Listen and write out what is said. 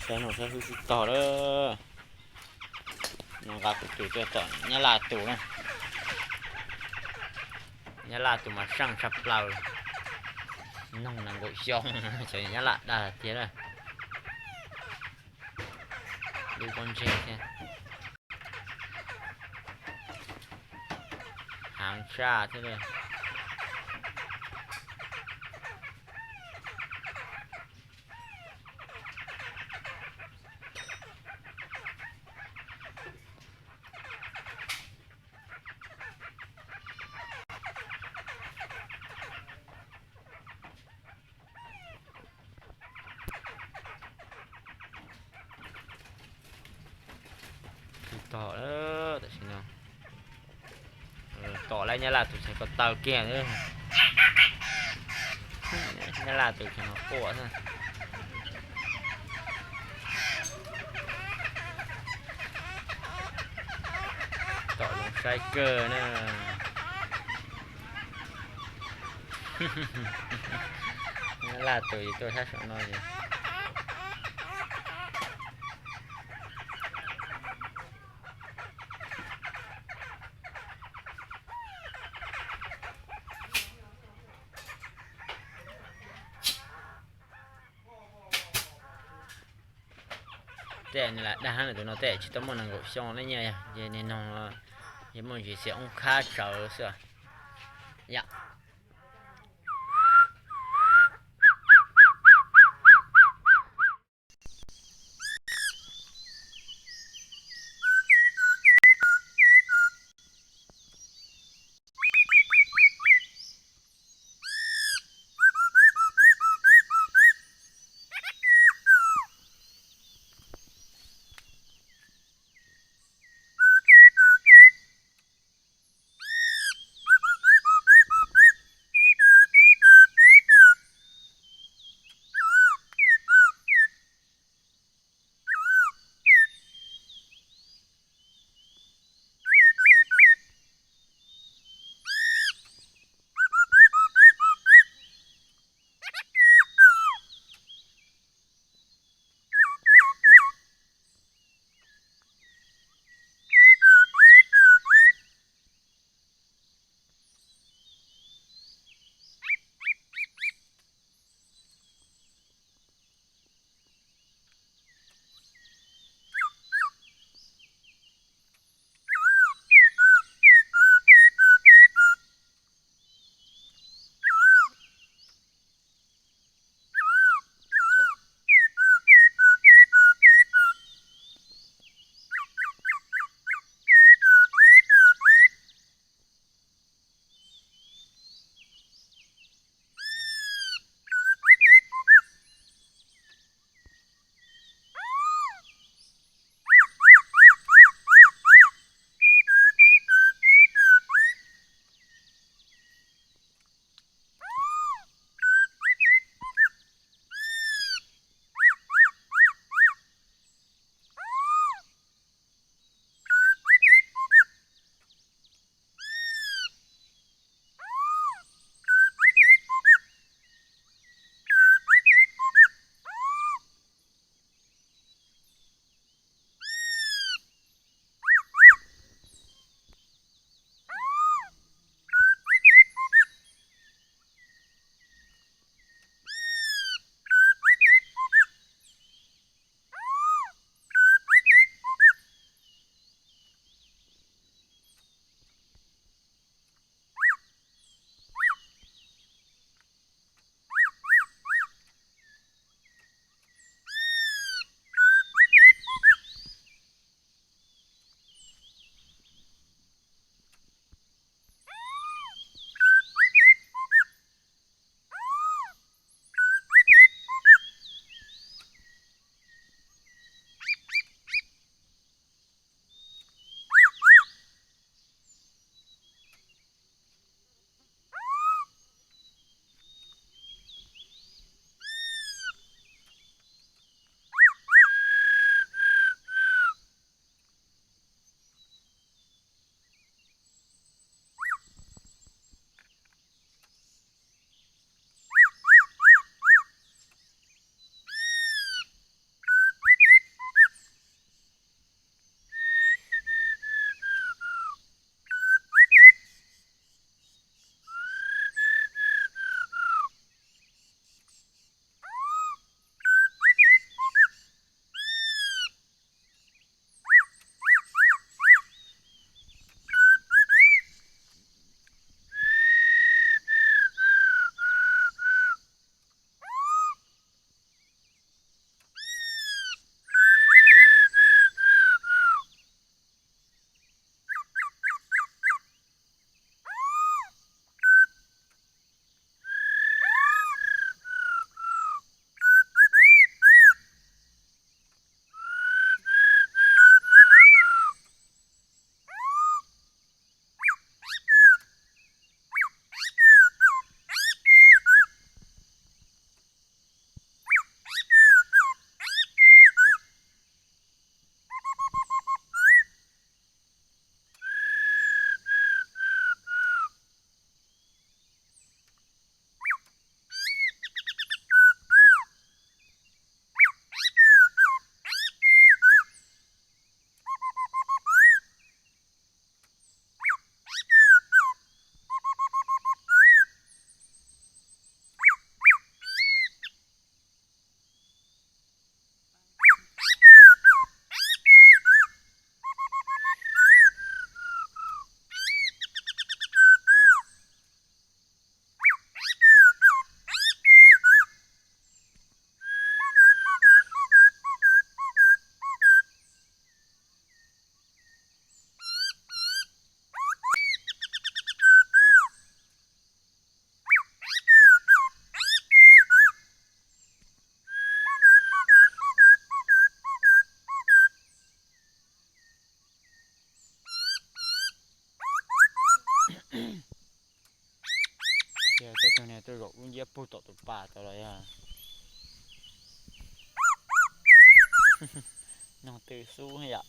Saib no saib hwj tsis tog lawm. No nqa kuv tus tuaj tom Nyab Laj tus na. Nyab Laj tus mas seej tshaj plaws, noog nees nkaum xyoo, cov Nyab Laj dag tiag lawm. Lub pob ntseg thiab. Haav tshaj thiab li. Tsis tom lawm tam sim no. Tom lawm Nyab Laj tus tseem ko taw kiag. Nyab Laj tus tseem no quaj xwb. Tom zoo saib kawg na. Nyab Laj tus yus tuaj sab saum no es. Tej nws lam dag tus no tej tsis tau muaj nees nkaum xyoo ne nyiaj yog ces nws noog, yog muaj ntsis xiam oob khab tsawv xwb yom. Yog tej tug niag tuaj zaum lub nciab pug tom tus pas tod los yog noog twm xub yom.